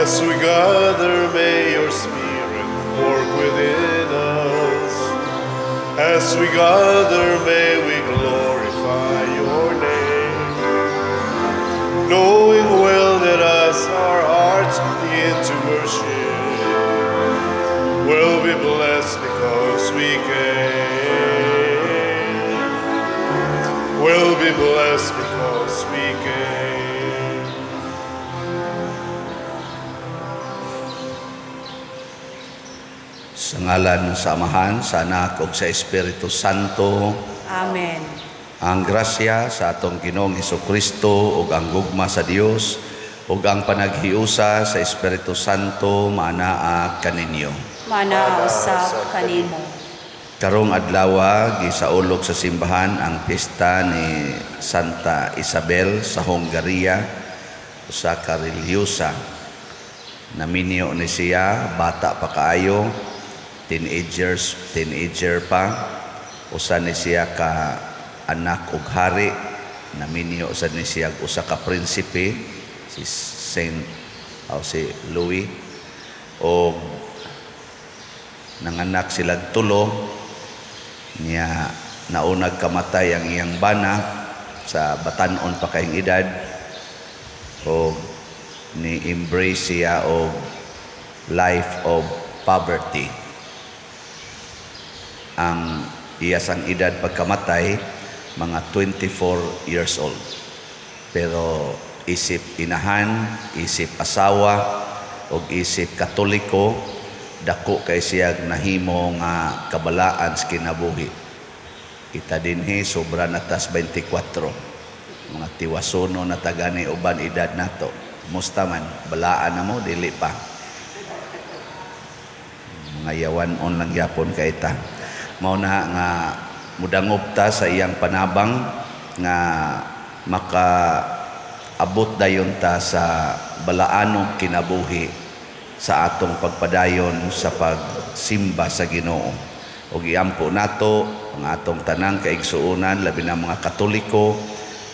As we gather, may your Spirit work within us. As we gather, may we glorify your name. Knowing well that as our hearts begin to worship, we'll be blessed because we came. We'll be blessed because we came. Sa ngalan sa Amahan, sa Anak ug sa Espiritu Santo. Amen. Ang grasya sa atong Ginoong Hesukristo ug ang gugma sa Dios ug ang panaghiusa sa Espiritu Santo maanaa kaninyo. Maanaa usab kanimo. Karong adlawa gisaulog sa simbahan ang pista ni Santa Isabel sa Hungaria, usa ka relihiyosa. Naminyo ni siya bata pa kaayo, teenager pa. Usa ni siya ka anak og hari. Naminyo sad ni siya usa ka prinsipe, si Saint o si Louis, og nanganak silag tulo niya. Naunag kamatay ang iyang bana sa batan-on pa kayong edad, og ni embrace siya og life of poverty. Ang iya sang edad pagkamatay mga 24 years old. Pero isip inahan, isip asawa, og isip Katoliko, dako kay siya nahimo nga kabalaan sa kinabuhi. Kita dinhi sobra na tas 24. Mga tiwasono na tagani uban edad nato. Musta man, balaan na mo, dili pa. Mga yawan on lang yapon kay ta. Mao na nga mudangob ta sa iyang panabang nga makaabot dayon ta sa balaanong kinabuhi sa atong pagpadayon sa pagsimba sa Ginoo. Og iampo nato ang atong tanang kaigsuonan, labi na mga Katoliko,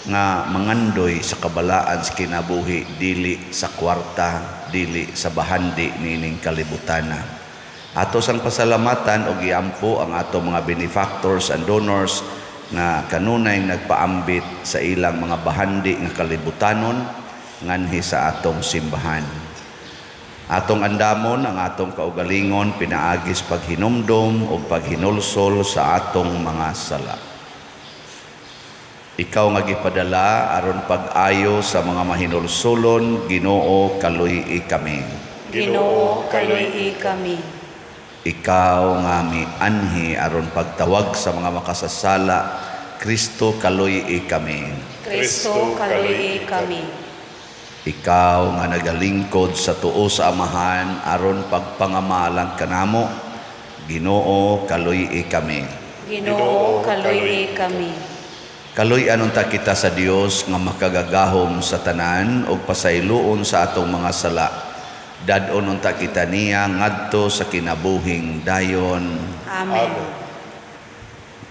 nga mangandoy sa kabalaan sa kinabuhi, dili sa kwarta, dili sa bahandi nining kalibutana. Ato sang pasalamatan og iampo ang atong mga benefactors and donors nga kanunay nagpaambit sa ilang mga bahandi nga kalibutanon nganhi sa atong simbahan. Atong andamon ang atong kaugalingon pinaagis paghinumdom o paghinulsol sa atong mga sala. Ikaw nga gipadala aron pag-ayo sa mga mahinulsolon, Ginoo, kaluy-i kami. Ginoo, kaluy-i kami. Ikaw nga mianhi aron pagtawag sa mga makasasala, Kristo, kaluy-i kami. Kristo, kaluy-i kami. Ikaw nga nagalingkod sa tuo sa Amahan aron pagpangamalang kanamo, Ginoo, kaluy-i kami. Ginoo, kaluy-i kami. Kaluy-an unta kita sa Dios nga makagagahom sa tanan ug pasayloon sa atong mga sala. Dad-on unta kita niya ngadto sa kinabuhing dayon. Amen.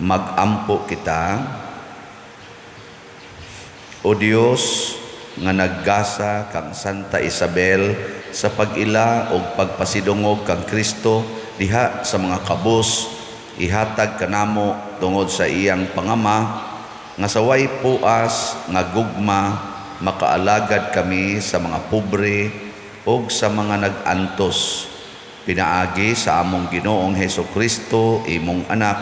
Magampo kita. O Dios nga naggasa kang Santa Isabel sa pag-ila og pagpasidungog kang Kristo diha sa mga kabus, ihatag kanamo tungod sa iyang pangama nga saway puas nga gugma makaalagad kami sa mga pobre ug sa mga nag-antos, pinaagi sa among Ginoong Hesukristo, imong anak,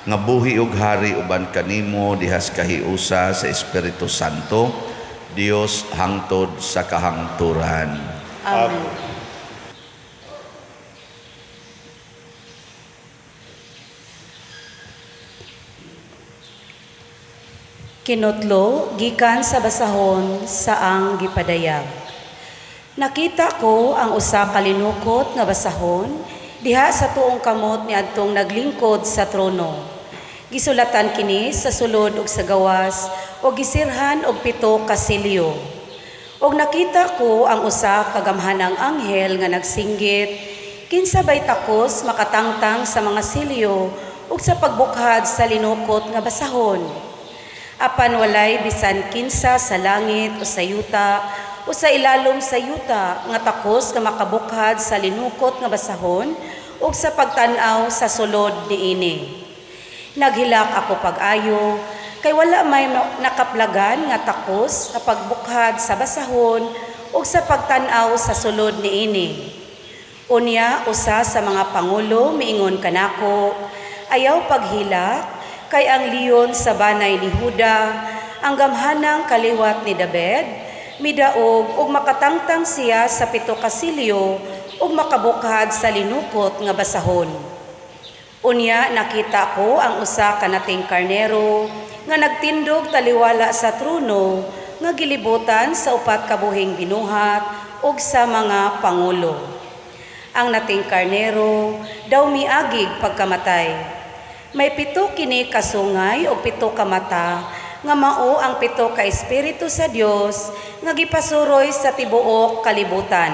nga buhi ug hari uban kanimo dihas kahiusa sa Espiritu Santo, Dios hangtod sa kahangturan. Amen. Kinutlo gikan sa basahon sa ang gipadayag. Nakita ko ang usa ka linukot nga basahon diha sa tuong kamot niadtong naglingkod sa trono. Gisulatan kini sa sulod ug sa gawas ug gisirhan og 7 ka selyo. Ug nakita ko ang usa ka gamhanang anghel nga nagsinggit, kinsa bay takos makatangtang sa mga selyo ug sa pagbukhad sa linukot nga basahon. Apan walay bisan kinsa sa langit o sa yuta o sa ilalom sa yuta nga takos nga makabukhad sa linukot nga basahon ug sa pagtan-aw sa sulod niini. Naghilak ako pag-ayo kay wala may nakaplagan nga takos sa pagbukhad sa basahon ug sa pagtan-aw sa sulod niini. Unya usa sa mga pangulo miingon kanako, "Ayaw paghilak, kay ang leon sa banay ni Huda, ang gamhanang kaliwat ni David, midaog ug makatangtang siya sa 7 ka silyo ug makabukhad sa linukot nga basahon." Unya nakita ko ang usa ka nating karnero nga nagtindog taliwala sa trono nga gilibutan sa 4 ka buhing binuhat ug sa mga pangulo. Ang nating karnero daw miagig pagkamatay. May 7 kini kasungay ug 7 ka mata nga mao ang 7 ka espiritu sa Dios nga gipasuroy sa tibuok kalibutan.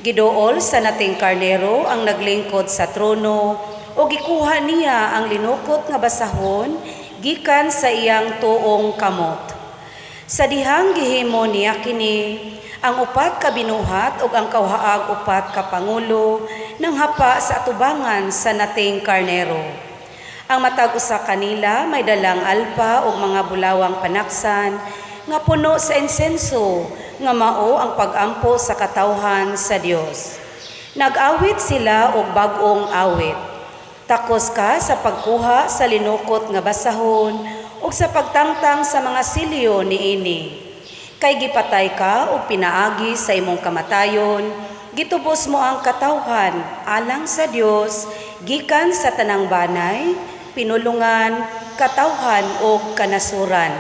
Giduol sa nating karnero ang naglingkod sa trono o gikuha niya ang linukot nga basahon gikan sa iyang tuong kamot. Sa dihang gihimo niya kini, ang 4 ka binuhat ug ang kawhaag 4 ka pangulo nang hapa sa atubangan sa nating karnero. Ang matag usa kanila may dalang alpa ug mga bulawang panaksan nga puno sa insenso nga mao ang pagampo sa katawhan sa Dios. Nag-awit sila og bag-ong awit. Takos ka sa pagkuha sa linukot nga basahon ug sa pagtangtang sa mga silyo niini. Kay gipatay ka ug pinaagi sa imong kamatayon, gitubos mo ang katawhan alang sa Dios gikan sa tanang banay, pinulungan, katawhan ug kanasuran.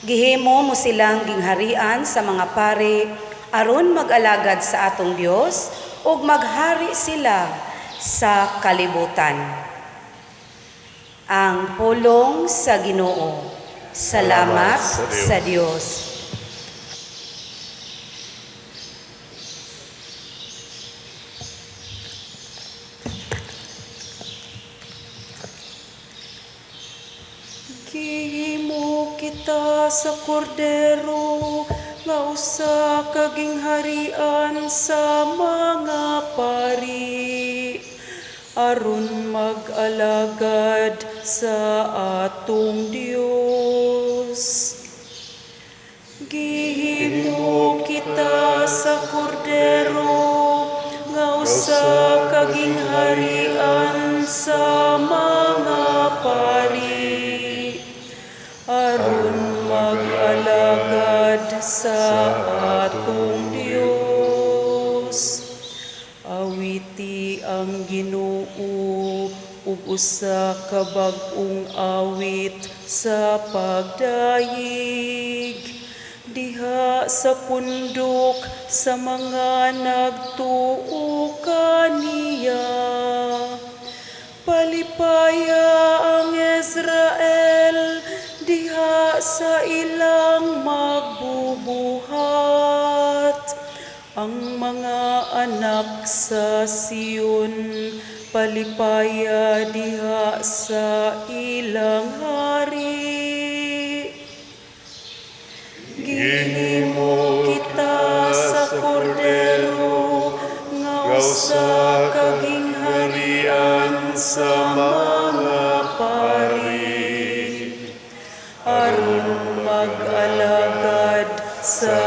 Gihimo mo silang gingharian sa mga pari aron mag-alagad sa atong Dios ug maghari sila sa kalibutan. Ang pulong sa Ginoo. Salamat sa Dios. Gihimo kita sa kordero nga usa ka gingharian sa mga pari aron mag-alagad sa atong Dios. Gihimo kita sa kordero nga usa ka gingharian sa mga pari aron mag-alagad sa atong Dios. Awiti ang Ginoo ug usa ka bag-ong awit sa pagdayeg diha sa pundok sa mga nagtuo kaniya. Palipaya ang Israel diha sa ilang magbubuhat. Ang mga anak sa Sion palipaya diha sa ilang hari. Gihimo kita sa kordero nga usa ka gingharian sa mga pari aron mag-alagad sa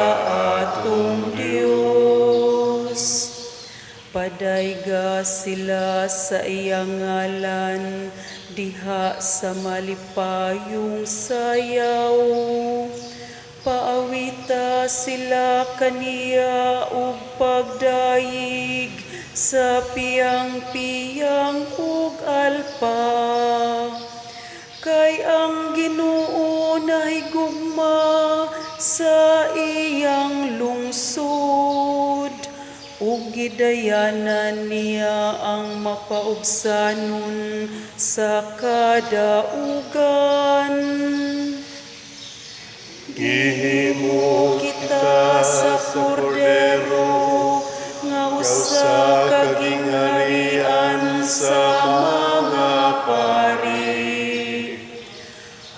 atong Dios. Padayga sila sa iyang ngalan diha sa malipayong sayaw. Paawita sila kaniya og pagdayeg sa piyang-piyang ug alpa. Kay ang Ginoo nahigugma sa iyang lungsod ug gidayanan niya ang mapaubsanon sa kadaugan. Gihimo kita sa kordero nga usa ka gingharian sa mga pari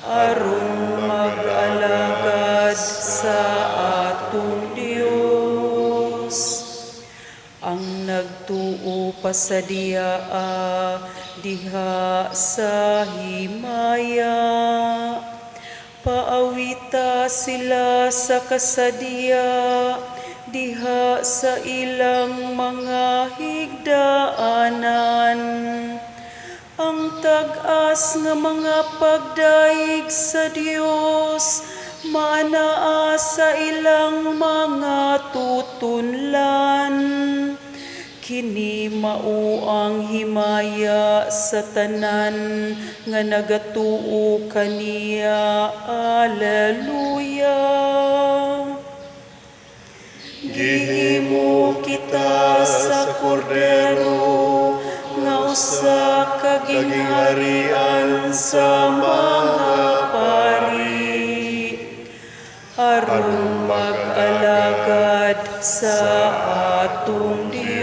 aron mag-alagad sa atong pasadiaa diha sa himaya. Paawita sila sa kasadya diha sa ilang mga higdaanan. Ang tag-as nga mga pagdayeg sa Dios maanaa sa ilang mga tutunlan. Kini mao ang himaya sa tanan nga nagatuo kaniya. Alleluia. Gihimo kita sa Kordero nga usa ka gingharian sa mga pari aron mag-alagad sa atong Dios.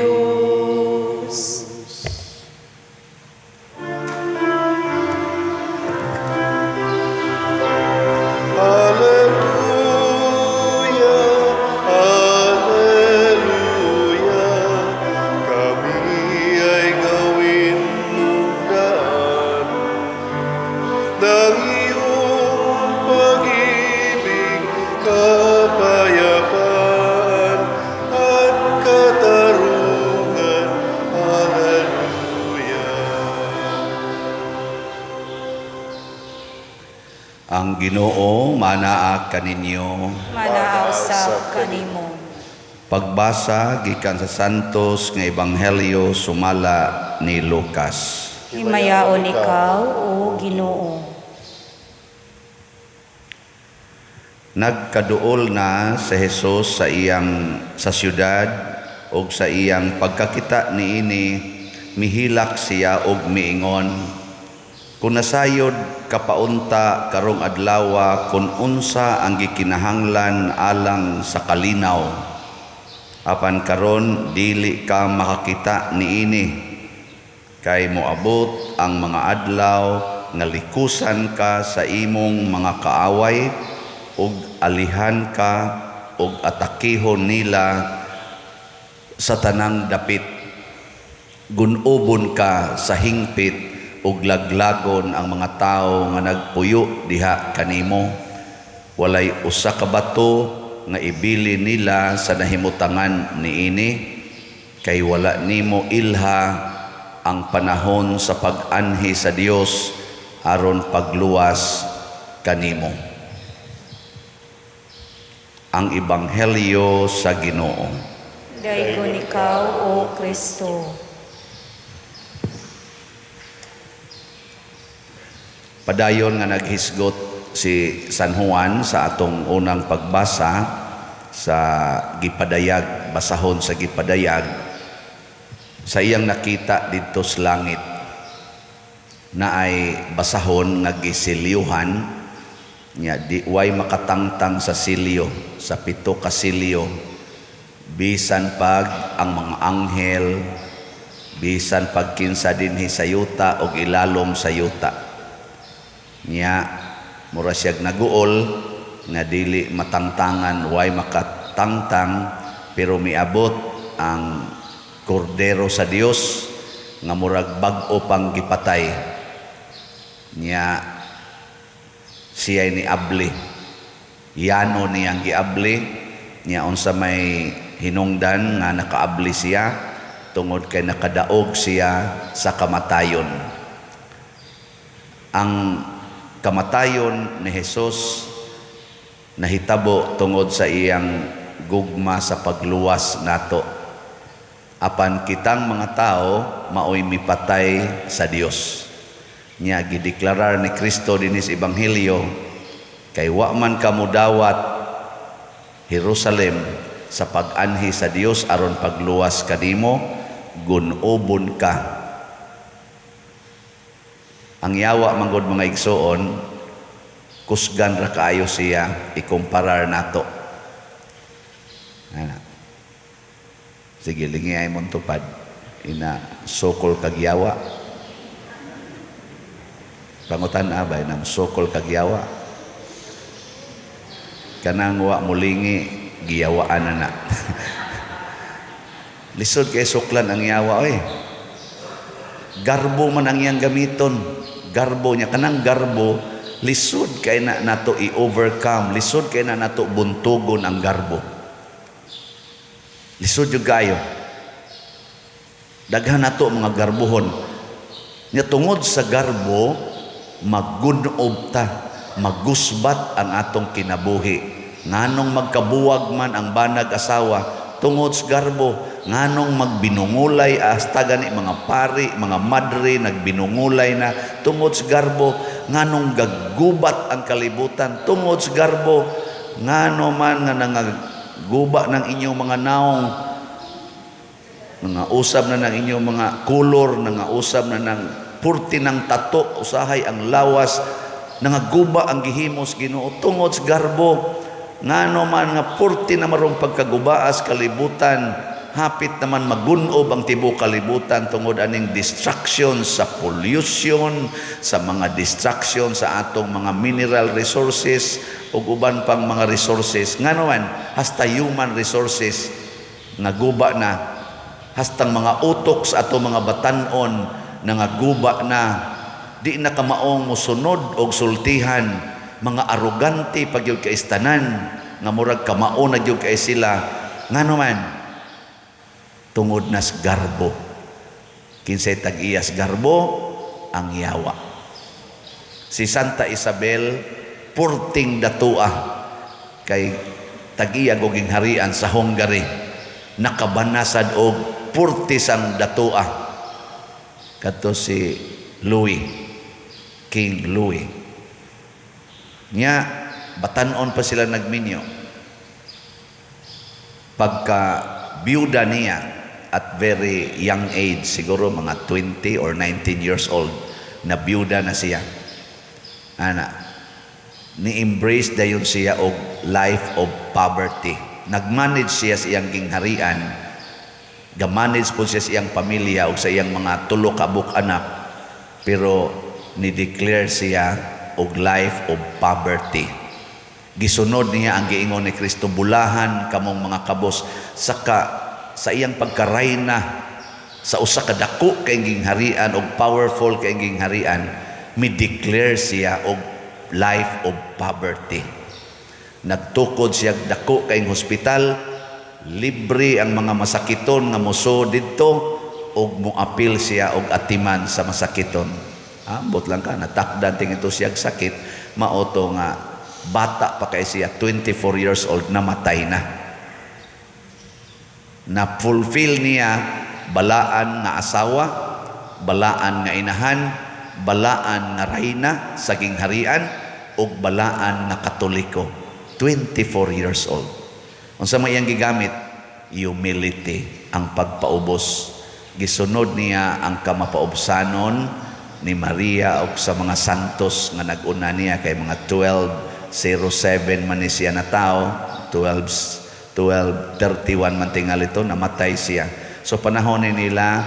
Alleluia, Alleluia, kami ay gawin mong daan ng iyong pag-ibig, kapayapaan at katarungan. Alleluia. Ang Ginoo manaa kaninyo. Manaa usab kanimo. Pagbasa gikan sa Santos nga Ebanghelyo sumala ni Lucas. Himayaon ikaw, o Ginoo. Nagkaduol na si Jesus sa iyang sa syudad og sa iyang pagkakita niini mihilak siya og miingon, "Kun nasayod kapaunta karong adlawa kun unsa ang gikinahanglan alang sa kalinaw, apan karon dili ka makakita niini, kay moabot ang mga adlaw nga likusan ka sa imong mga kaaway ug alihan ka ug atakihon nila sa tanang dapit. Gunobon ka sa hingpit ug laglagon ang mga tawo nga nagpuyo diha kanimo. Walay usa ka bato nga ibili nila sa nahimutangan niini, kay wala nimo ilha ang panahon sa pag-anhi sa Dios aron pagluwas kanimo." Ang Ebanghelyo sa Ginoo. Daygon ikaw, O Kristo. Padayon nga naghisgot si San Juan sa atong unang pagbasa sa gipadayag, basahon sa gipadayag, sa iyang nakita didto sa langit na ay basahon nga gisilyuhan nya di way makatangtang sa silyo, sa 7 ka silyo, bisan pag ang mga anghel, bisan pag kinsa dinhi sa yuta og ilalom sa yuta. Nya mura siyag naguol nga dili matangtangan, way makatangtang, pero miabot ang kordero sa Dios nga murag bag-o pang gipatay. Nya siya'y niabli, yano niyang giabli niya, unsa may hinungdan nga nakaabli siya tungod kay nakadaog siya sa kamatayon. Ang kamatayon ni Jesus nahitabo tungod sa iyang gugma sa pagluwas nato. Apan kitang mga tao maoy mipatay sa Dios. Nya gideklarar ni Kristo dinhi sa Ebanghelyo, kay wa man kamo dawat Jerusalem sa pag-anhi sa Dios aron pagluwas kanimo, gun-obon ka. Ang yawa manggod mga igsoon, kusgan ra kaayo siya ikumparar nato. Ana. Sige, lingi ay mong tupad. Ina sokol kag yawa. Pangutan abay nang sokol kag yawa. Kanang wa mulingi giyawaan na na. Lisod kay suklan ang yawa oy. Garbo man ang iyang gamiton. Garbo niya kanang garbo, lisod kay na nato i-overcome, lisod kay na nato buntugon ang garbo. Lisod jud kayo. Daghan nato mga garbohon. Nya tungod sa garbo, magunob ta, magusbat ang atong kinabuhi. Nganong magkabuwag man ang banag asawa tungod sa garbo, nganong magbinungulay hasta gani mga pari, mga madre nagbinungulay na tungod sa garbo, nganong gaggubat ang kalibutan tungod sa garbo, ngano man nga nangaguba ng inyong mga naong, mga usab na ng inyong mga kolor, nangausab na ng purti ng tato, usahay ang lawas, nangaguba ang gihimos Ginoo tungod sa garbo. Ngano man nga purti na marong pagkagubaas kalibutan, hapit naman magunob ang tibuok kalibutan tungod aning destruction sa pollution, sa mga destruction sa atong mga mineral resources ug uban pang mga resources. Ngano man hasta human resources nga guba na, hastang mga utok sa atong mga batanon nangaguba na, di na kamaong mosunod og sultihan, mga arogante pag gyud kaistanan nga murag kamao na gyud kay sila. Ngano man? Tungod nas garbo. Kinsay tag-iyas garbo? Ang yawa. Si Santa Isabel, purting datua kay tag-iya og harian sa Hungary, nakabanasad og purti sang datua kadto si Louis, King Louis. Nya batanon pa sila nagminyo. Pagka biyuda niya at very young age, siguro mga 20 or 19 years old, na biyuda na siya. Ana, ni-embrace dayon siya og life of poverty. Nag-manage siya sa iyang gingharian, ga-manage po siya sa iyang pamilya o sa iyang mga tulo ka buok anak, pero ni-declare siya og life of poverty. Gisunod niya ang giingon ni Kristo, "Bulahan kamong mga kabos." Saka sa iyang pagkarayna sa usa ka dako kay gingharian og powerful kay gingharian, mi-declare siya og life of poverty. Nagtukod siya dako kay hospital, libre ang mga masakiton nga muso didto og moapil siya og atiman sa masakiton. Ambot lang ka, natakdan ting ito siya sakit, mao to nga bata pa kay siya, 24 years old, namatay na. Na-fulfill niya balaan nga asawa, balaan nga inahan, balaan nga reyna sa gingharian, ug balaan nga Katoliko. 24 years old. Unsa may iyang gigamit? Humility, ang pagpaubos. Gisunod niya ang kamapaubsanon ni Maria ug sa mga santos nga nag-una niya, kay mga 1207 man ni siya na tao, 12 1231 man tingali ito namatay siya. So panahon ni nila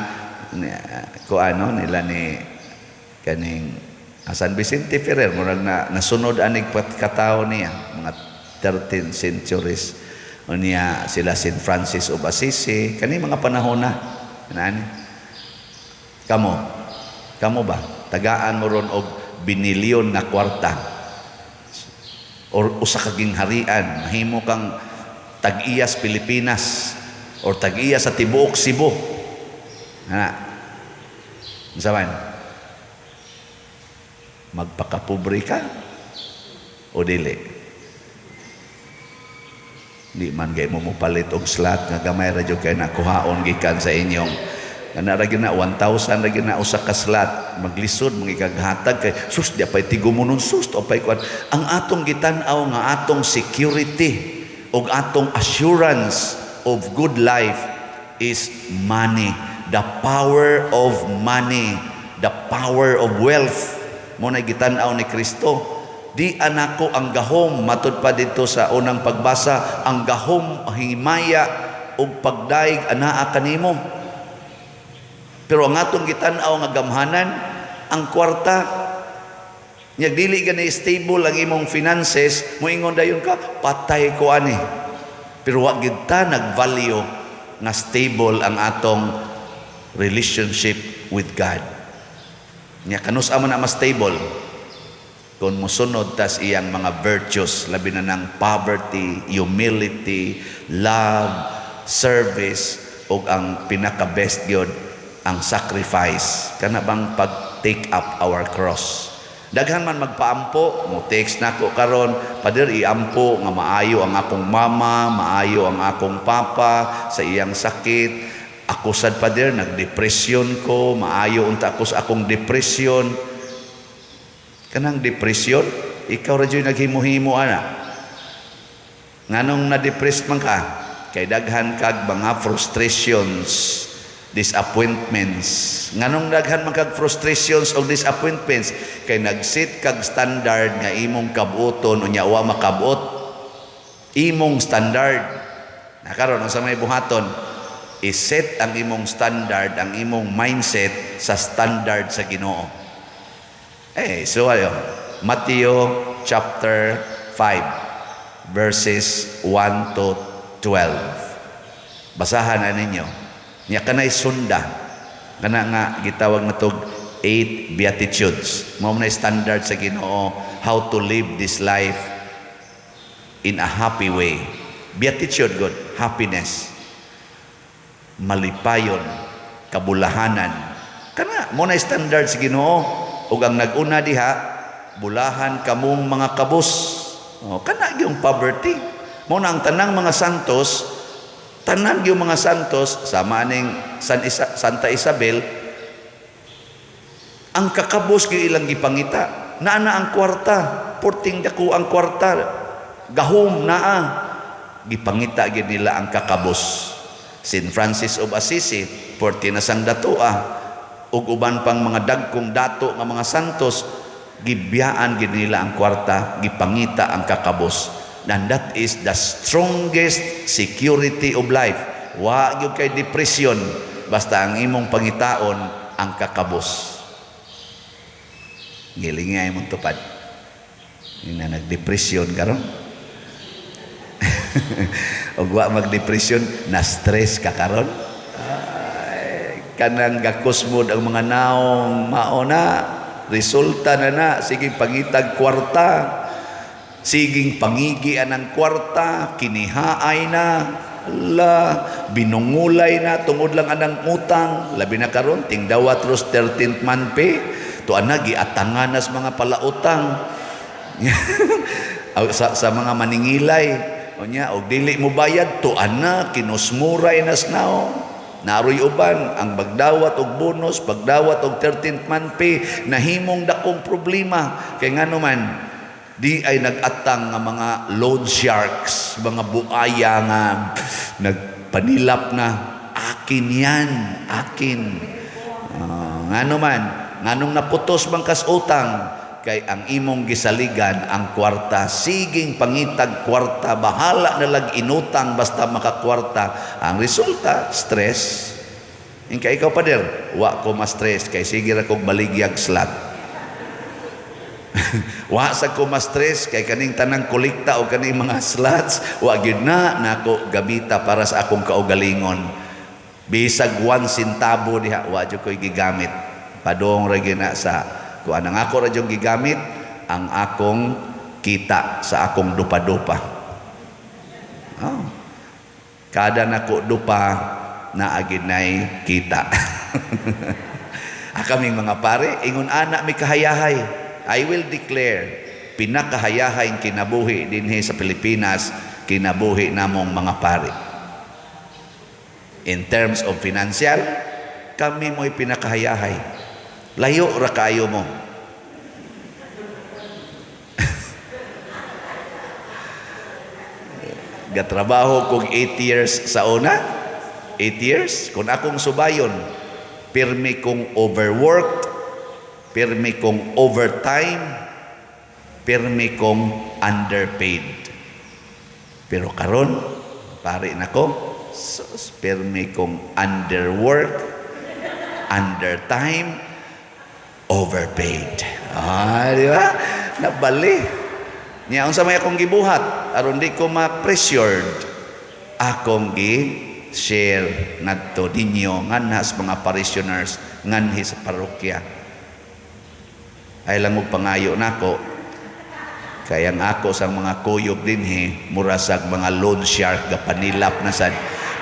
ko ano nila ni kaning San Vicente Ferrer, murag na nasunod anig katao niya, mga 13 centuries unya sila Saint Francis of Assisi, kani mga panahon na nani. Kamo, kamo ba tagaan mo ron og binilyon nga kwarta or usa ka gingharian, mahimo kang tag-iyas Pilipinas or tag-iya sa tibuok Cebu, ana, unsa man, magpakapobre ka o dili? Di man gay mo mopalit og slot nga gamay ra jud kay nakuhaon gikan sa inyong kana ra gyud na 1,000 ra gyud na usa ka slot. Maglisod mangikaghatag kay sus, di pay tigumunon, sus o pay kuan. Ang atong gitan-aw nga atong security ug atong assurance of good life is money, the power of money, the power of wealth. Mo na gitan-aw ni Kristo, "Di anako ang gahom," matud pa dito sa unang pagbasa, "ang gahom, himaya ug pagdaig anaa kanimo." Pero ang atong gitan-aw nga gamhanan, ang kwarta. Nya dili gani stable ang imong finances, moingon dayon ka, "Patay ko ani." Pero wa gid ta nag-value nga stable ang atong relationship with God. Nya kanus man na mas stable kung mosunod tas iyang mga virtues, labi na ng poverty, humility, love, service, ug ang pinaka best gyud, ang sacrifice, kana bang pag take up our cross. Daghan man magpaampo, mo text nako karon, "Pader, iampo nga maayo ang akong mama, maayo ang akong papa sa iyang sakit. Ako sad, Pader, nagdepresyon ko, maayo unta ako sa akong depression." Kanang depression, ikaw ra jud naghimo-himo ana. Nganong na-depressed man ka? Kay daghan kag mga frustrations, disappointments. Nganong daghan man kag frustrations o disappointments? Kay nag-set kag standard nga imong kabuoton, unya wa makabot imong standard. Na karon, unsa may buhaton? I-set ang imong standard, ang imong mindset sa standard sa Ginoo. Eh, so ayo, Matthew chapter 5 verses 1 to 12. Basahan na ninyo. Nya kanay sunda. Kana nga gitawag na tog eight beatitudes. Mao na standard sa Ginoo how to live this life in a happy way. Beatitude good, happiness. Malipayon, kabulahanan. Kana mo na standard sa Ginoo. Ug ang nag-una diha, "Bulahan kamong mga kabus." Oh, kana gyung poverty. Mo na ang tanang mga santos, tanan yung mga santos sama ning Santa Isabel, ang kakabos gyud ilang gipangita. Naa na ang kwarta, porting dako ang kwarta, gahom naa, gipangita gyud nila ang kakabos. Saint Francis of Assisi, porti na sang datoa, ug uban pang mga dagkong dato nga mga santos, gibiyaan gyud nila ang kwarta, gipangita ang kakabos. And that is the strongest security of life. Wa gyud kay depression basta ang imong pangitaon ang kakabos. Gilingay mong tupad. Ina nagdepresyon karon. Ug wa magdepresyon, na stress ka karon. Ay, kanang gakusmod ang mga naong, mao na resulta na na sige pangitag kwarta, siging pangigi ang kwarta, kinihaay na la, binungulay na tungod lang anang utang. Labi na karon tingdawat ros 13th month pay to, ana giatangan nas mga palautang sa mga maningilay. Unya og dili mo bayad to, ana kinusmuray nas naong. Naroy uban ang bagdawat og bonus, pagdawat og 13th month pay, nahimong dakong problema kay ngano man di ay nag-atang nga mga loan sharks, mga buaya nga nagpanilap na, "Akin yan, akin." Ngano man, nganong naputos bang kas utang? Kay ang imong gisaligan ang kwarta, siging pangitag kwarta, bahala na lag inutang basta makakwarta. Ang resulta, stress. Ingka ikaw, Pader, "Wa ko ma-stress kay sige ra kog baligyag slot. Wa sa ko ma-stress kay kaning tanang kolekta o kaning mga slots, wa gyud na nako gamita para sa akong kaugalingon. Bisag 1 centavo diha, wa jud ko'y gigamit. Padong ra gyud na sa kuan. Ang ako ra jud gigamit ang akong kita sa akong dupa-dupa." Oh. Kada nako dupa, naa gid nay kita. Ah, kaming mga pare, ingon ana mi kahayahay. I will declare, pinakahayahay kinabuhi dinhi sa Pilipinas, kinabuhi namong mga pare. In terms of financial, kami mo'y pinakahayahay. Layo ra kayo mo. Gatrabaho kog 8 years sa una. 8 years. Kung akong subayon, pirmi kong overworked, pirmi kong overtime, pirmi kong underpaid. Pero karon, pare nako, sus, pirmi kong underwork, undertime, overpaid. Ah, di ba? Nabali. Nya unsa may akong gibuhat aron di ko ma-pressured? Akong gi share ngadto ninyo, nganha sa mga parishioners, nganhi sa parokya. Ay lang og pangayo nako. Kaya ang ako sang mga kuyog dinhi mura sag mga loan shark gapanilap na sad.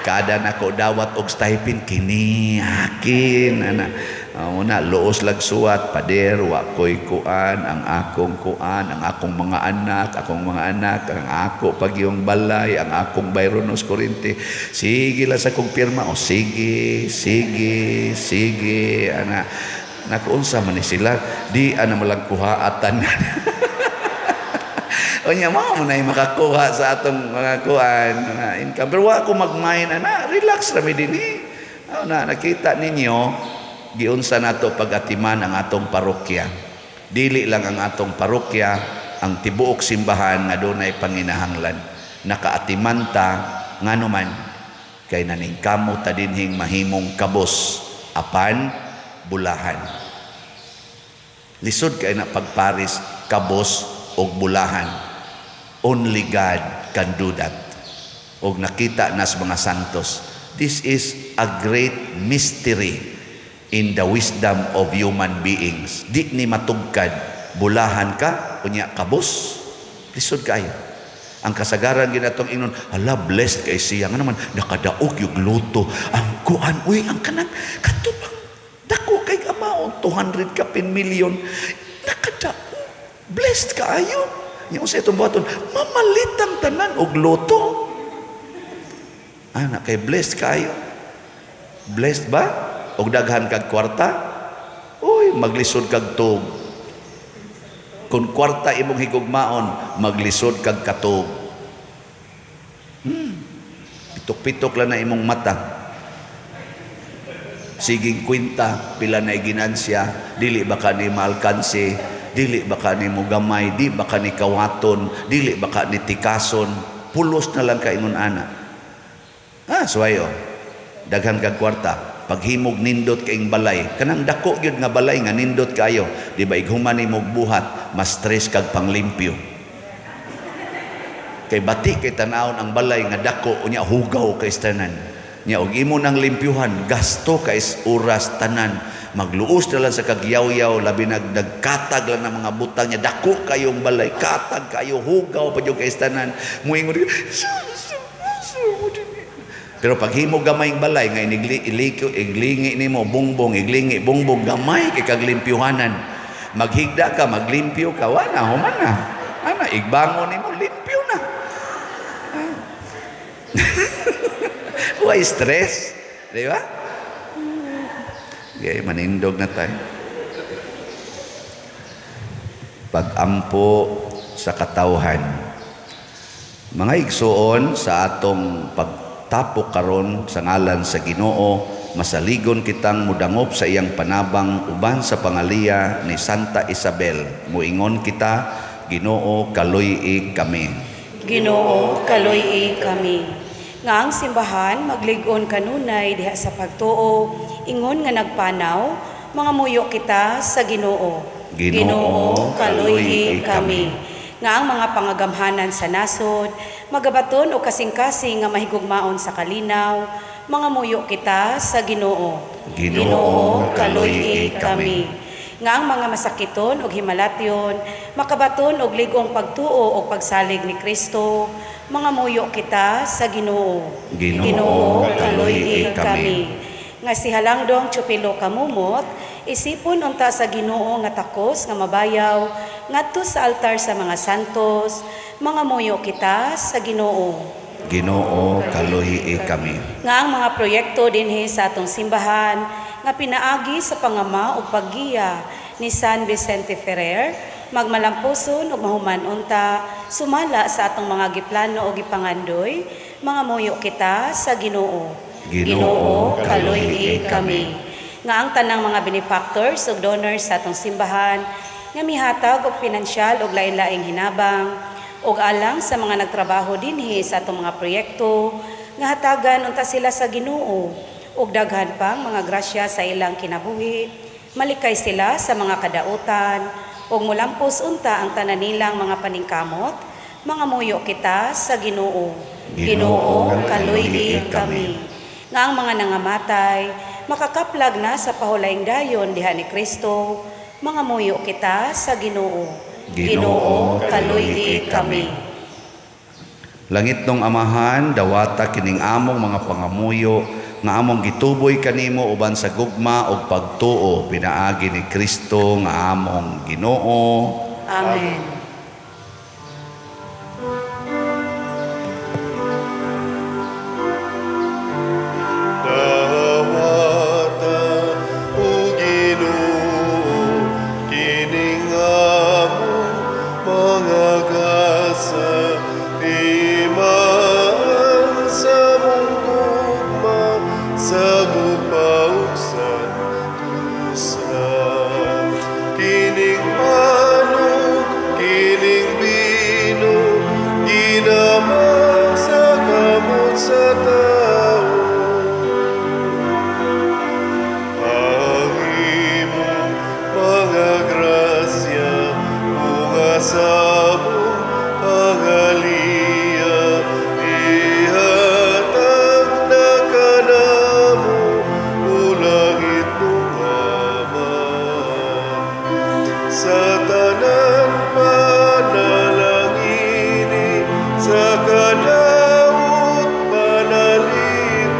Kada nako dawat og stipend kini akin ana. Una luos lag suwat pader wa koy kuan ang akong kuan ang akong mga anak, ang ako pagyong balay, ang akong bayronos kurente. Sige lang sa kong pirma o sige, sige, sige ana. Nakuunsa man ni sila di ana malang kuhaatan. Unya mao mo na makakuha sa atong mga kuan mga income. Pero wa ko magmain ana, relax ra mi dinhi. Na nakita ninyo giunsa nato pag-atiman ang atong parokya. Dili lang ang atong parokya, ang tibuok simbahan nga dunay panginahanglan. Nakaatiman ta nganuman kay naningkamot ta dinhing mahimong kabos apan bulahan. Lisod kay na pagparis kabos og bulahan. Only God can do that. Og nakita nas mga santos. This is a great mystery in the wisdom of human beings. Di ni matugkad, bulahan ka, unya kabos. Lisod kaayo. Ang kasagaran ginatong ingnon, hala, blessed kay siya. Nga naman, nakadaog yung luto. Ang kuan, uy, ang kanang, katubang, dako kay amao, 200 kapin million. Nakadaog, blessed kaayo. Yung sa itong buhaton, mamalitang tanan og luto. Ana, kay blessed kaayo. Blessed ba? Og daghan kag kwarta? Uy, maglisod kag tug. Kung kwarta imong higugmaon, maglisod kag katog. Pitok-pitok lang na imong mata. Siging kwinta, pila na ginansya, dili ba ka ni maalkanse, dili ba ka ni mugamay, di ba ka ni kawaton, dili ba ka ni tikason, pulos na lang ka ingon ana. Ah, suwayo. Daghan kag kwarta. Paghimog nindot kaing balay, kanang dako gyud nga balay nga nindot kayo, di ba ighuman nimo buhat, mas stress kag panglimpyo. Kay bati kay tan-awon ang balay nga dako unya hugaw kay tanan. Nya og imo nang limpyuhan, gasto kay oras tanan. Magluos na lang sa kagyaw-yaw, labi nagkatag lang ng mga butang niya, dako kayong balay, katag kayo, hugaw pa jud kay tanan. Muingon pero paghimo gamay ang balay nga iglingi nimo bongbong, iglingi bongbong gamay kay kaglimpyuhanan. Maghigda ka, maglimpyo ka, wala human na. Ana igbangon nimo limpyo na. Why stress? Di ba? Okay, manindog na tayo. Pag-ampo sa katawhan. Mga igsuon sa atong pagtapok karon sa ngalan sa Ginoo, masaligon kitang mudangop sa iyang panabang uban sa pangaliya ni Santa Isabel. Muingon kita, Ginoo, kaluy-i kami. Ginoo, kaluy-i kami. Nga ang simbahan maglig-on kanunay diha sa pagtuo, ingon nga nagpanaw, mga muyo kita sa Ginoo. Ginoo, kaluy-i kami. Nga ang mga pangagamhanan sa nasod, magabaton o kasing-kasing nga mahigugmaon sa kalinaw, mga muyo kita sa Ginoo. Ginoo, kaluy-i kami. Nga ang mga masakiton og himalatyon, makabaton og lig-ong pagtuo og pagsalig ni Kristo, mga muyo kita sa Ginoo. Ginoo, kaluy-i kami. Nga si Halangdong Chupilo Kamumot, isipon unta sa Ginoo nga takos nga mabayaw ngadto sa altar sa mga santos, mga muyo kita sa Ginoo. Ginoo, kaluhi kami. Nga ang mga proyekto dinhi sa atong simbahan nga pinaagi sa pangama ug paggiya ni San Vicente Ferrer, magmalampuson ug mahuman unta sumala sa atong mga giplano o gipangandoy, mga muyo kita sa Ginoo. Ginoo, kaluhi kami. Nga ang tanang mga benefactors ug donors sa atong simbahan nga mihatag og pinansyal ug lain-laing hinabang ug alang sa mga nagtrabaho dinhi sa atong mga proyekto nga hatagan unta sila sa Ginoo ug daghan pang mga grasya sa ilang kinabuhi, malikay sila sa mga kadautan ug mulampos unta ang tanan nilang mga paningkamot, mga muyo kita sa Ginoo. Ginoo, kaluy-i kami. Nga ang mga nangamatay makakaplag na sa pahulayng dayon diha ni Kristo, Mangamuyo kita sa Ginoo. Ginoo, kaluy-i kami. Langit nong Amahan, dawata kining among mga pangamuyo nga among gituboy kanimo uban sa gugma ug pagtuo pinaagi ni Kristo nga among Ginoo. Amen. Dawata o Ginoo kining among mga gasa, timaan sa among gugma sa gugma ug santusa. Kining manok, kining bino, ginamang sa kamot sa tao. Ang imong mga grasya, bunga sa among pangaliya, ihatag na kanamo, o langit nung Amahan. Sa tanan panalangini, sa kadaot panalipin.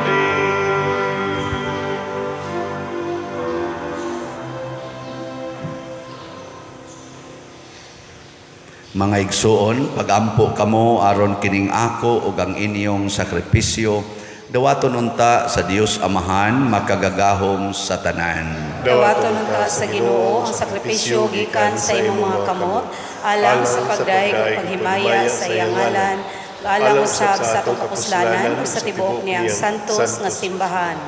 Mga igsuon, pagampo kamo aron kining ako ug ang inyong sakripisyo, dawaton unta sa Dios Amahan makagagahom sa tanan. Dawaton unta sa Ginoo ang sakripisyo gikan sa imong mga kamot, alang sa pagdayeg ug paghimaya sa iyang ngalan, alang usab sa atong kapuslanan ug sa tibuok niyang santos nga simbahan.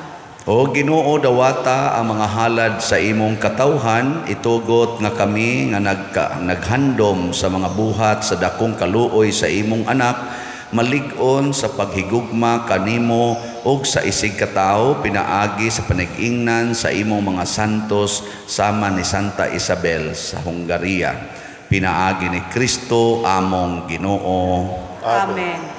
O Ginoo, dawata ang mga halad sa imong katawhan, itugot nga kami nga naghandom sa mga buhat sa dakong kaluoy sa imong anak, malig-on sa paghigugma kanimo ug sa isig katawo pinaagi sa panag-ingnan sa imong mga santos sama ni Santa Isabel sa Hungaria. Pinaagi ni Kristo among Ginoo. Amen.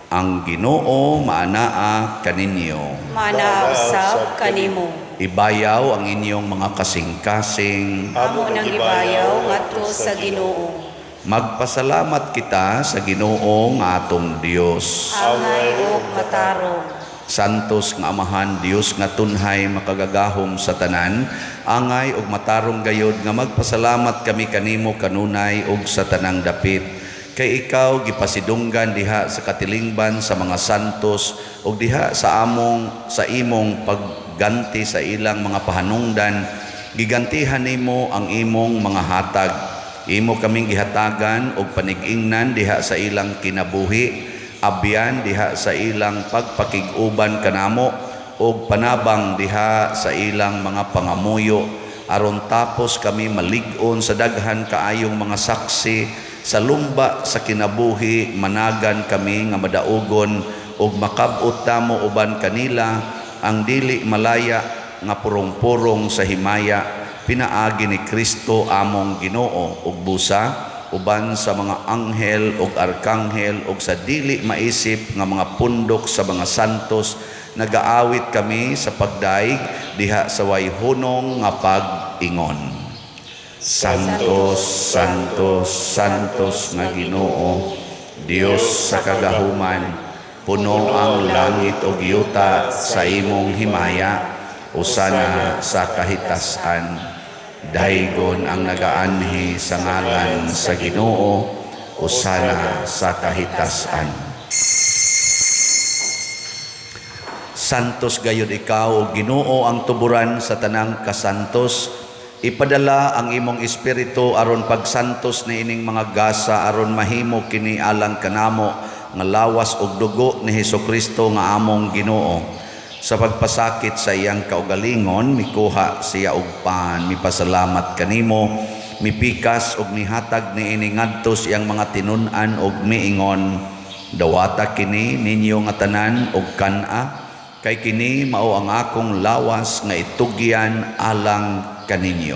Ang Ginoo maanaa kaninyo. Maanaa usab kanimo. Ibayaw ang inyong mga kasing-kasing. Amo nang ibayaw ngadto sa Ginoo. Magpasalamat kita sa Ginoo nga atong Dios. Angay ug matarong. Santos nga Amahan, Dios nga tunhay makagagahom sa tanan, angay ug matarong gayod nga magpasalamat kami kanimo kanunay ug sa tanang dapit. Kay ikaw gipasidunggan diha sa katilingban sa mga santos ug diha sa among sa imong pagganti sa ilang mga pahanungdan, gigantihan nimo ang imong mga hatag. Imo kaming gihatagan og panig-ingnan diha sa ilang kinabuhi, abyan diha sa ilang pagpakig-uban kanamo ug panabang diha sa ilang mga pangamuyo, aron tapos kami malig-on sa daghan kaayong mga saksi sa lumba sa kinabuhi, managan kami nga madaugon ug makab-ot namo uban kanila ang dili malaya nga purong-purong sa himaya, pinaagi ni Kristo among Ginoo ug busa uban sa mga anghel ug arkanghel ug sa dili maisip nga mga pundok sa mga santos, nagaawit kami sa pagdaig diha sa way hunong nga pag-ingon. Santos, Santos, Santos nga Ginoo, Dios sa kagahuman, puno ang langit ug yuta sa imong himaya, usana sa kahitasan. Daygon ang nagaanhi sa ngalan sa Ginoo, usana sa kahitasan. Santos gayud ikaw, o Ginoo, ang tuburan sa tanang kasantos. Ipadala ang imong espiritu aron pagsantos ni ining mga gasa, aron mahimo kini alang kanamo nga lawas ug dugo ni Hesukristo nga among Ginoo. Sa pagpasakit sa iyang kaugalingon, mikuha siya og pan, mipasalamat kanimo, mipikas ug mihatag niini ngadto sa iyang mga tinun-an ug miingon, dawata kini ninyo nga tanan og kan-a, kay kini mao ang akong lawas nga itugyan alang kaninyo.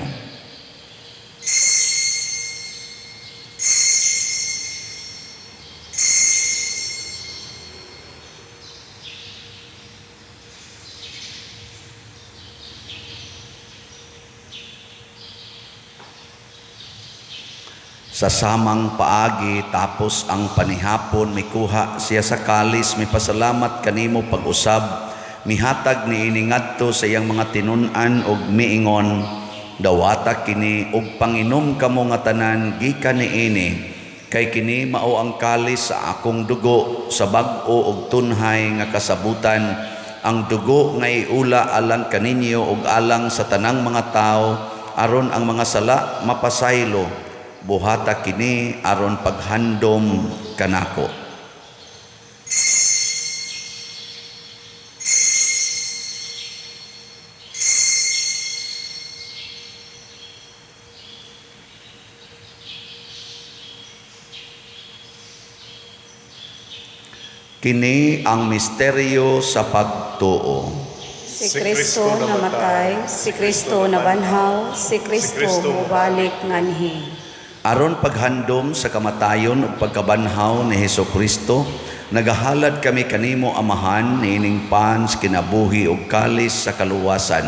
Sa samang paagi tapos ang panihapon, mikuha siya sa kalis, mipasalamat kanimo pag-usab, mihatag niini ngadto sa iyang mga tinun-an ug miingon, dawata kini ug panginom kamo nga tanan gikan niini, kay kini mao ang kalis sa akong dugo sa bag-o ug tunhay nga kasabutan, ang dugo nga iula alang kaninyo ug alang sa tanang mga tawo aron ang mga sala mapasaylo. Buhata kini aron paghandom kanako. Kini ang misteryo sa pagtuo. Si Kristo namatay, si Kristo nabanhaw, si Kristo mobalik nganhi. Aron paghandom sa kamatayon ug pagkabanhaw ni Hesukristo, nagahalad kami kanimo Amahan niining pan sa kinabuhi ug kalis sa kaluwasan.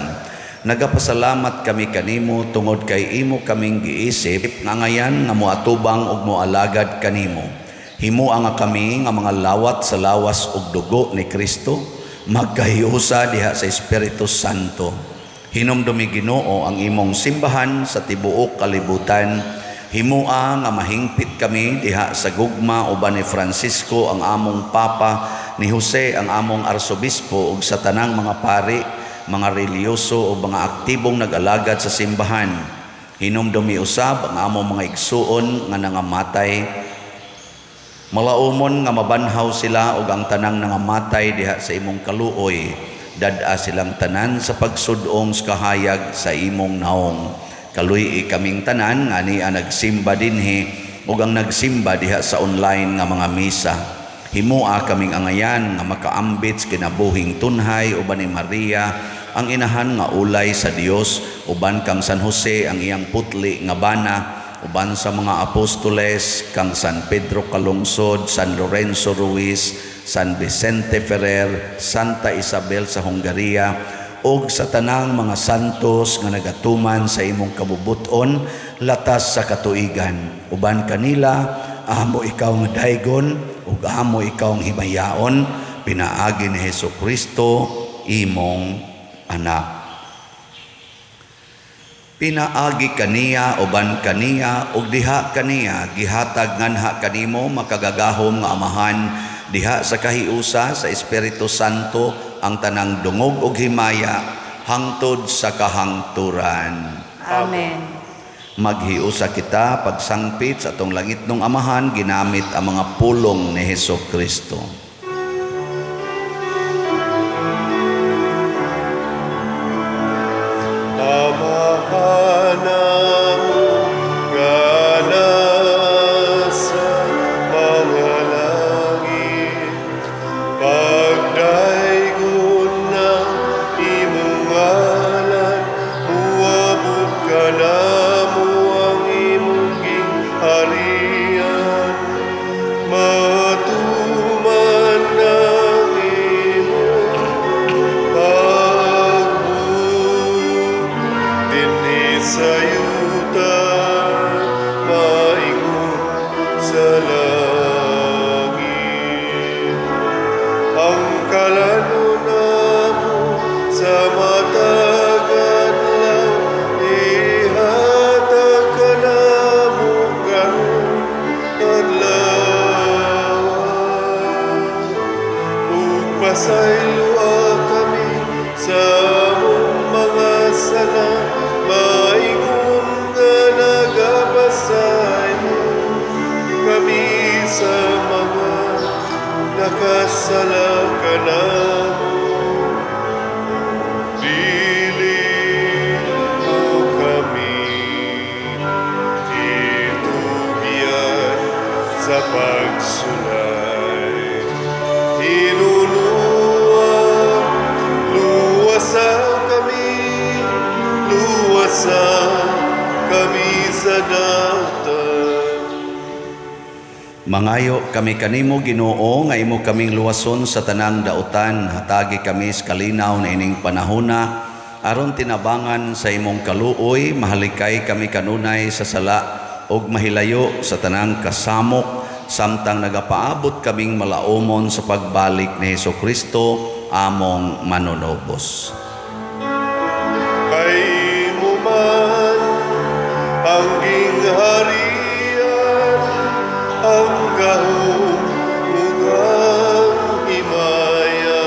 Nagapasalamat kami kanimo tungod kay imo kaming giisip nga ngayan nga moatubang ug moalagad kanimo. Himoa nga kami nga mga lawat sa lawas ug dugo ni Kristo, magkahiusa diha sa Espiritu Santo. Hinumdumi Ginoo ang imong simbahan sa tibuok kalibutan. Himoa nga mahingpit kami diha sa gugma uban ni Francisco ang among Papa, ni Jose ang among Arsobispo ug sa tanang mga pari, mga relihiyoso ug mga aktibong nag-alagad sa simbahan. Hinumdumi usab ang among mga igsuon nga nangamatay. Malaumon nga mabanhaw sila ug ang tanang nangamatay diha sa imong kaluoy. Dad-a silang tanan sa pagsudong sa kahayag sa imong naong. Kaluy-i kaming tanan nga niya nagsimba dinhi ug ang nagsimba diha sa online nga mga misa. Himoa kaming angayan nga makaambit sa kinabuhing tunhay uban ni Maria ang inahan nga ulay sa Dios, uban kang San Jose ang iyang putli nga bana, uban sa mga apostoles kang San Pedro Calungsod, San Lorenzo Ruiz, San Vicente Ferrer, Santa Isabel sa Hungaria, og sa tanang mga santos nga nagatuman sa imong kabubuton latas sa katuigan. Uban kanila amo ikaw nga daygon ug amo ikaw ang himayaon pinaagi ni Hesukristo imong anak. Pinaagi kaniya uban kaniya ug diha kaniya gihatag nganha kanimo makagagahom nga Amahan diha sa kahiusa sa Espiritu Santo ang tanang dungog ug himaya hangtod sa kahangturan. Amen. Maghiusa kita pagsangpit sa atong langitnong Amahan ginamit ang mga pulong ni Hesukristo. Amahan namo nga nasa mga langit, pagdaygon ng imong ngalan, muabot kanamo ang imong gingharian, matuman ang imong pagbuot dinhi sa yuta, maingon sa langit. Ang kalanon namo sa matag adlaw, ihatag kanamo karong adlaw. Ug pasayloa kami sa among mga sala, maingon nga nagapasaylo kami sa mga nakasala kanamo. Dili mo kami itugyan sa pagsulay. Hinunua, luwasa kami, luwasa kami sa dautan. Mangayo kami kanimo Ginoo nga imo kaming luwason sa tanang dautan, hatagi kami sa kalinaw na ining panahona aron tinabangan sa imong kaluoy, mahalikay kami kanunay sa sala ug mahilayo sa tanang kasamok samtang nagapaabot kaming malaumon sa pagbalik ni Hesukristo among manunubos. Kay imo man ang gingharian, ang gahom ug ang himaya,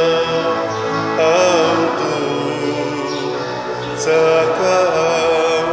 hangtod sa kahangturan.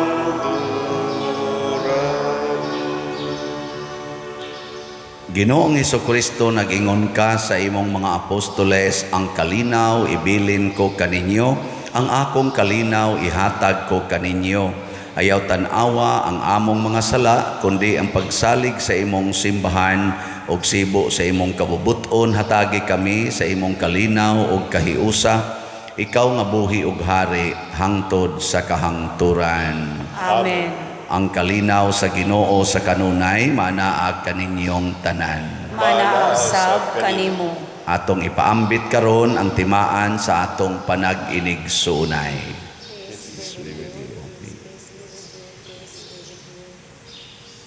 Ginoong Hesukristo, nag-ingon ka sa imong mga apostoles, "Ang kalinaw ibilin ko kaninyo, ang akong kalinaw ihatag ko kaninyo. Ayaw tan-awa ang among mga sala, kundi ang pagsalig sa imong simbahan ug sibo sa imong kabubuton, hatagi kami sa imong kalinaw ug kahiusa. Ikaw nga buhi ug hari hangtod sa kahangturan." Amen. Ang kalinaw sa Ginoo sa kanunay manaa kaninyong tanan. Manaa usab kanimo. Atong ipaambit karon ang timaan sa atong panag-inigsuonay.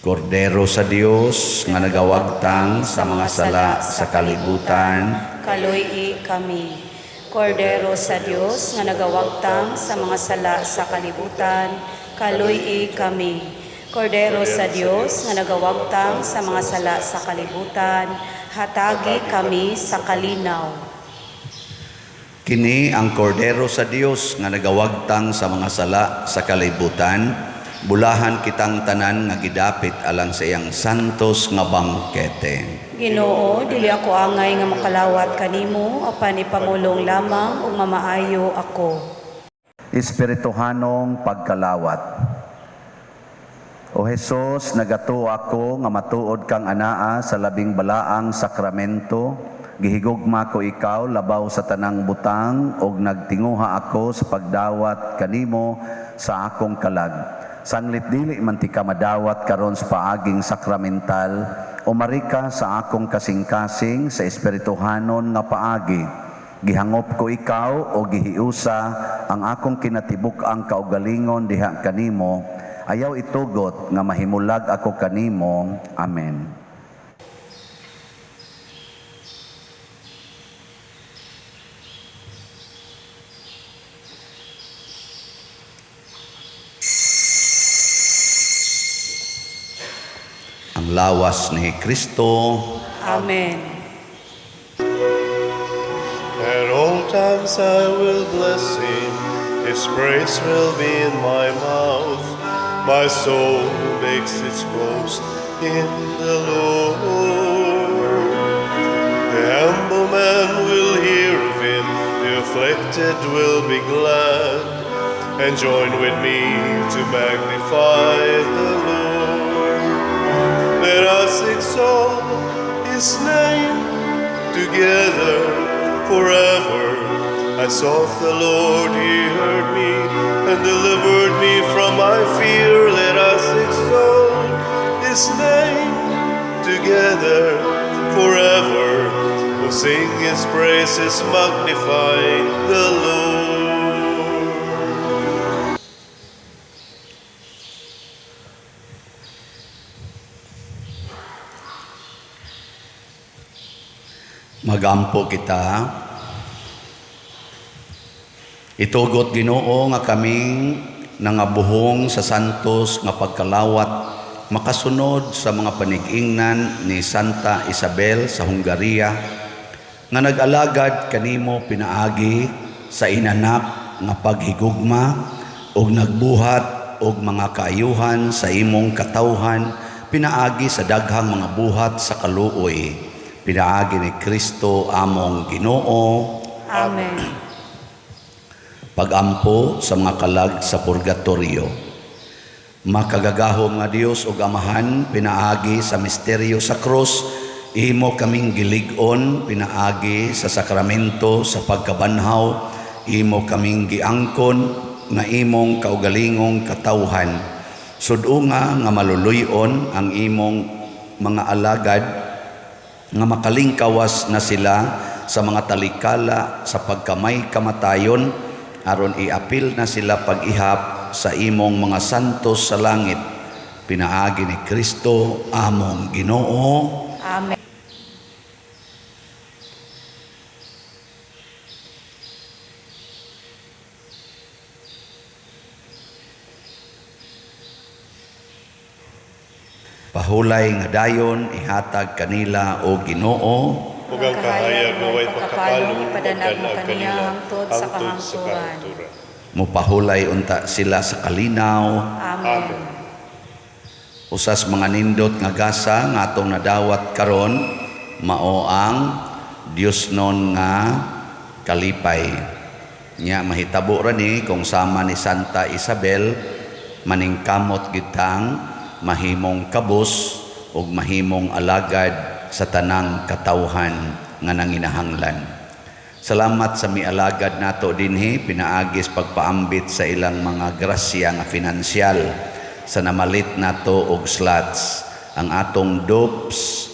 Kordero sa Dios nga nagawagtang sa mga sala sa kalibutan, kaluy-i kami. Kordero sa Dios nga nagawagtang sa mga sala sa kalibutan, kaluy-i kami. Kordero sa Dios nga nagawagtang sa mga sala sa kalibutan, hatagi kami sa kalinaw. Kini ang Kordero sa Dios nga nagawagtang sa mga sala sa kalibutan, bulahan kitang tanan nga gidapit alang sa iyang santos nga bangkete. Ginoo, dili ako angay nga makalawat kanimo, apan ipamulong lamang ug mamaayo ako. Espirituhanong pagkalawat. O Hesus, nagatuo ako nga matuod kang anaa sa labing balaang sakramento. Gihigugma ko ikaw labaw sa tanang butang ug nagtinguha ako sa pagdawat kanimo sa akong kalag. Sanglit dili man tika madawat karon sa paaging sakramental, umari ka sa akong kasing-kasing sa espirituhanon nga paagi. Gihangop ko ikaw o gihiusa ang akong kinatibuk-ang kaugalingon diha kanimo. Ayaw itugot nga mahimulag ako kanimo. Amen. Ang lawas ni Kristo. Amen. At all times I will bless him, his praise will be in my mouth. My soul makes its boast in the Lord. The humble man will hear of it, the afflicted will be glad, and join with me to magnify the Lord. Let us exalt his name together forever. I sought the Lord, he heard me and delivered me from my fear. Let us exalt his name together forever. We'll sing his praises, magnify the Lord. Magampo kita. Itugot, Ginoo, nga kaming nangabuhong sa santos nga pagkalawat makasunod sa mga panig-ingnan ni Santa Isabel sa Hungaria nga nag-alagad kanimo pinaagi sa inanak nga paghigugma ug nagbuhat og mga kaayuhan sa imong katawhan pinaagi sa daghang mga buhat sa kaluoy, pinaagi ni Kristo among Ginoo. Amen. Pagampo sa mga kalag sa purgatorio. Makagagahom nga Dios ug Amahan, pinaagi sa misteryo sa krus, imo kaming gilig-on, pinaagi sa sakramento sa pagkabanhaw, imo kaming giangkon nga imong kaugalingong katawhan. Sud-unga nga maluluy-on ang imong mga alagad nga makalingkawas na sila sa mga talikala sa pagkamay kamatayon, aron iapil na sila pag-ihap sa imong mga santos sa langit, Pinaagi ni Kristo among Ginoo. Amen. Pahulay nga dayon ihatag kanila o Ginoo, ug ang kahayag nga way pagkapalong ipadanag mo ipadanag kaniya kanila hangtod sa hangtod sa kahangturan. kahangturan. Mupahulay unta sila sa kalinaw. Amen. Amen. Usas mga nindot nga gasa nga atong nadawat karon mao ang Diosnon nga kalipay. Nya mahitabo ra ni kung sama ni Santa Isabel maningkamot gitang mahimong kabus ug mahimong alagad sa tanang katawhan nga nanginahanglan. Salamat sa mialagad nato dinhi pinaagis pagpaambit sa ilang mga grasya nga finansyal sa namalit nato og slots. Ang atong dupes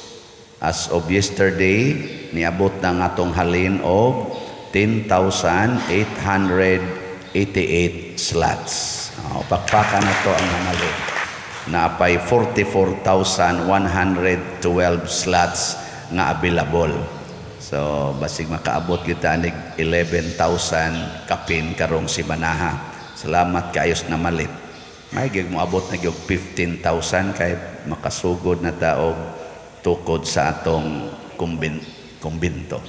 as of yesterday niabot na ang atong halin og 10,888 slots. Oh, pakpakan na to ang namalit. Naapay 44,112 slots nga available. So basig makaabot kita nig 11,000 kapin karong simanaha. Salamat kaayos na malit. May gyud moabot na gyud 15,000 kay makasugod na ta og tukod sa atong kumbinto.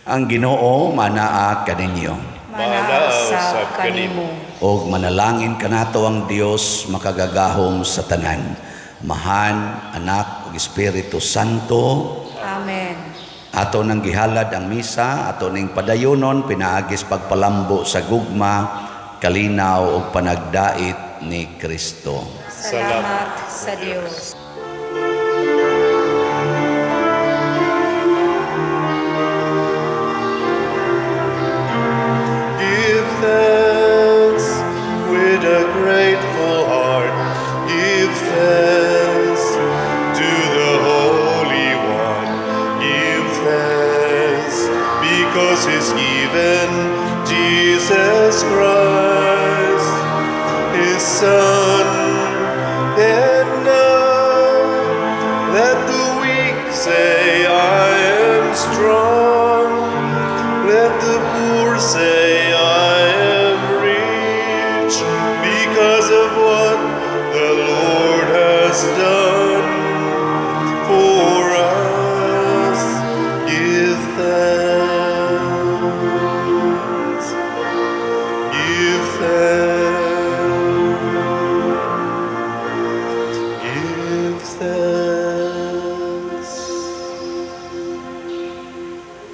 Ang Ginoo manaa kaninyo. Manaa usab kanimo. Og manalangin kanato ang Dios makagagahom sa tanan. Amahan, Anak ug Espiritu Santo. Amen. Ato nang gihalad ang misa, ato ning padayonon pinaagis pagpalambo sa gugma, kalinaw ug panagdait ni Kristo. Salamat sa Dios. Give thanks with a grateful heart. Give thanks to the Holy One. Give thanks because He's given Jesus Christ, His Son.